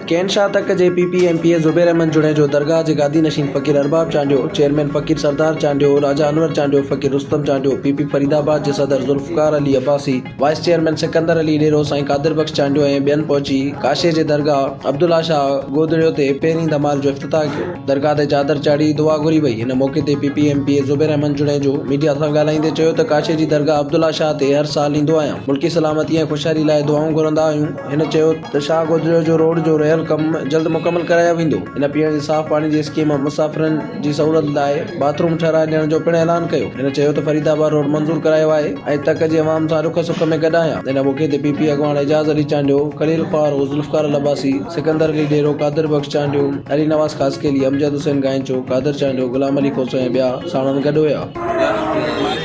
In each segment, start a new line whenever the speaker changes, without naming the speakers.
ڪين شاهه تڪ جي P P M P A Zubair Ahmed Junejo, درگاهه جي گادي نشين فقير ارباب چانڊيو، چيئرمين فقير سردار چانڊيو، راجا انور چانڊيو، فقير رستم چانڊيو، پي پي فريدآباد جي صدر ذوالفقار علي عباسي، وائيس چيئرمين سڪندر علي ڏيرو، سائين قادر بخش چانڊيو ۽ ٻين پهچي ڪاشي جي درگاهه عبدالله شاهه گودڙيو تي پهرين ڌمال جو افتتاح ڪيو. درگاهه تي چادر چاڙهي دعا گهري وئي. ان موقعي تي P P M P A Zubair Ahmed Junejo media سان ڳالهائيندي چيو ته ڪاشي جي درگاهه عبدالله شاهه تي هر سال ايندو آهيان، ملڪي سلامتي ۽ خوشحالي لاء دعائون گهرندا آهيون. هن چيو ته شاهه گودڙيو جو روڊ جو رهيل ڪم جلد مڪمل ڪرايو ويندو. هن پيئڻ جي صاف پاڻي جي اسڪيم، مسافرن جي سهولت لاء باٿ روم ٺهرائي ڏيڻ جو پڻ اعلان ڪيو. هن چيو ته فريد آباد روڊ منظور ڪرايو آهي ۽ تڪ جي عوام سان ڏک سک ۾ گڏ آهيان. ان موقعي تي پي پي اڳواڻ اعجاز علي چانڊيو، خليل خوار، ذوالفقار العباسي، سڪندر علي ڏيرو، قادر بخش چانڊيو، علي نواز خاصخيلي، امجد حسين گائنچو، قادر چانڊيو، غلام علي کوسو ۽ ٻيا ساڻن گڏ هيا.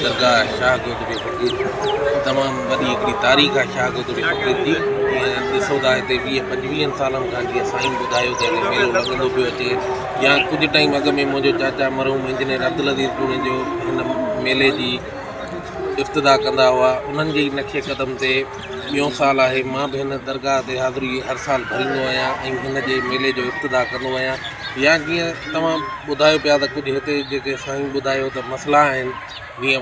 درگاهه شاهه گودڙيو فقير تمام وڏي هڪڙي تاريخ آهي شاهه گودڙيو فقير جي جيئن ڏسو ٿا هتي ويهه پنجويهن سالن کان جيئن سائين ٻڌايو ته هتي ميلو لڳندو پيو اچي يا ڪجهه ٽائيم اڳ ۾ منهنجو چاچا مرحوم انجنيئر عبدالعزيز جوڻيجو هن ميلي جي افتتاح ڪندا هئا انهن جي ئي نقش قدم تي ٻيون سال آهي مان به هن درگاهه تي حاضري هر سال ڀريندو آهيان ۽ هن جي ميلي جو افتتاح ڪندو آهيان يا جيئن توهان ٻڌايو پيا ته ڪجهه هتي جيڪي سائين ٻڌايو ته مسئلا آهن جيئن.